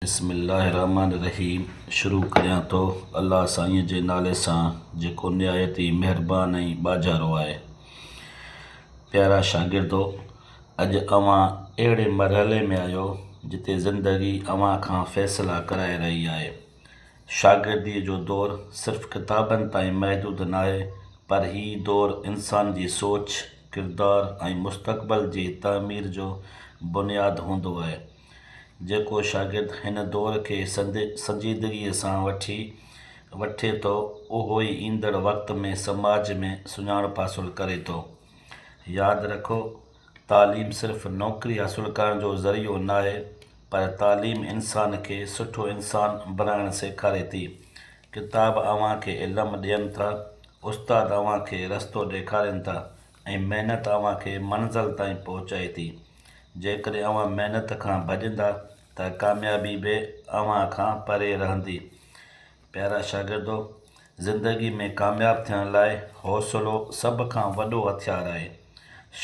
بسم الله الرحمٰن الرحيم شروع ڪريان ٿو الله سائين جي نالي سان جيڪو نهايت ئي مهربان ۽ ٻاجهارو آهي. پيارا شاگردو اڄ اوهان اهڙي مرحلي ۾ آهيو جتي زندگي اوهان کان فيصلا ڪرائي رهي آهي. شاگردي جو دور صرف ڪتابن تائين محدود ناهي پر هي دور انسان جي سوچ، ڪردار ۽ مستقبل جي تعمير جو بنياد هوندو آهي. جيڪو شاگرد هن دور کي سنجيدگيء سان وٺي وٺي ٿو، اهو ئي ايندڙ وقت ۾ سماج ۾ سڃاڻپ حاصل ڪري ٿو. ياد رکو، تعليم صرف نوڪري حاصل ڪرڻ جو ذريعو ناهي، پر تعليم انسان کي سٺو انسان بڻائڻ سيکاري ٿي. ڪتاب اوهان کي علم ڏين ٿا، استاد اوهان کي رستو ڏيکارين ٿا ۽ محنت اوهان کي منزل تائين پهچائي ٿي. جيڪڏهن اوهان محنت کان ڀڄندا ته ڪاميابي به اوهان کان پري رهندي. پيارا شاگردو! زندگي ۾ ڪامياب ٿيڻ لاء حوصلو سڀ کان وڏو هٿيار آهي.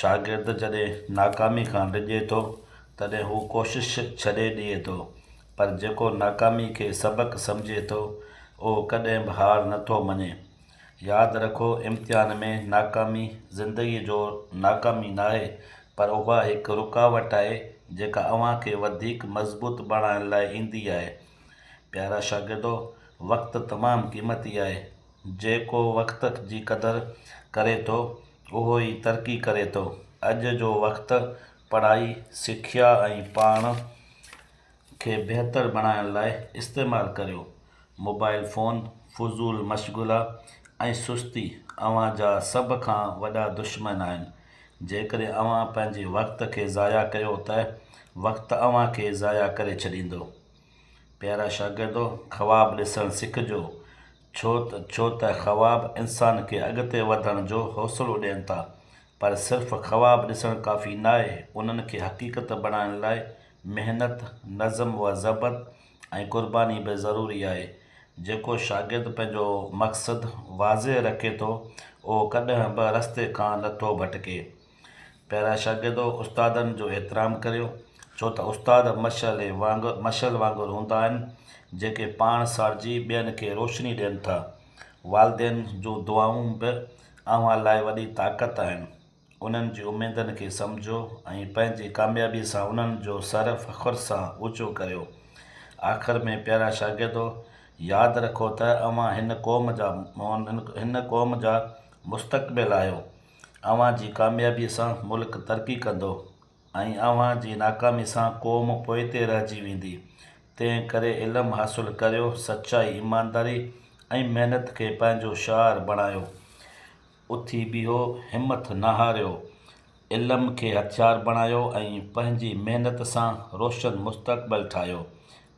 شاگرد جڏهن ناڪامي کان ڊڄي ٿو، تڏهن هو ڪوشش ڇڏي ڏئي ٿو، پر جيڪو ناڪامي کي سبق سمجهي ٿو، اهو ڪڏهن به هار نٿو مڃي. ياد رکو امتحان ۾ ناڪامي زندگي جو ناڪامي ناهي پر اها هڪ رڪاوٽ آهي جيڪا اوهان کي وڌيڪ مضبوط بڻائڻ لاء ايندي آهي. پيارا شاگردو وقت تمام قيمتي آهي جيڪو وقت جي قدر ڪري ٿو اهو ئي ترقي ڪري ٿو. اڄ جو وقت پڙهائي، سکيا ۽ پاڻ کي بهتر بڻائڻ لاء استعمال ڪريو. موبائل فون، فضول مشغلا ۽ سستي اوهان جا سڀ کان وڏا دشمن آهن. جيڪڏهن اوهان پنهنجي وقت کي ضايع ڪيو ته وقت اوهان کي ضايع ڪري ڇڏيندو. پيارا شاگردو! خواب ڏسڻ سکجو، ڇو ته ڇو ته خواب انسان کي اڳتي وڌڻ جو حوصلو ڏين ٿا. پر صرف خواب ڏسڻ ڪافي ناهي، انهن کي حقيقت بڻائڻ لاء محنت، نظم و ضبط ۽ قرباني به ضروري آهي. جيڪو شاگرد پنهنجو مقصد واضح رکي ٿو، اهو ڪڏهن به رستي کان نٿو ڀٽڪي. پيارا شاگردو! استادن جو احترام ڪريو، ڇو ته استاد مشعل مشعل وانگر هوندا آهن، جيڪي پاڻ ساڙجي ٻين کي روشني ڏين ٿا. والدين جون دعائون به اوهان لاء وڏي طاقت آهن. انهن جي اميدن کي سمجهو ۽ پنهنجي ڪاميابي سان انهن جو سر فخر سان اوچو ڪريو. آخر ۾ پيارا شاگردو! ياد رکو ته اوهان هن قوم جا هن قوم جا مستقبل آهيو. اوهان جي ڪاميابي سان ملڪ ترقي ڪندو ۽ اوهان جي ناڪامي سان قوم پوئتي رهجي ويندي. تنهن ڪري علم حاصل ڪريو، سچائي، ايمانداري ۽ محنت کي پنهنجو شعار بڻايو. اٿي بيهو، همٿ نه هاريو، علم کي هٿيار بڻايو ۽ پنهنجي محنت سان روشن مستقبل ٺاهيو.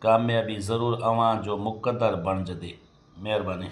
ڪاميابي ضرور اوهان جو مقدر بڻجندي. مهرباني.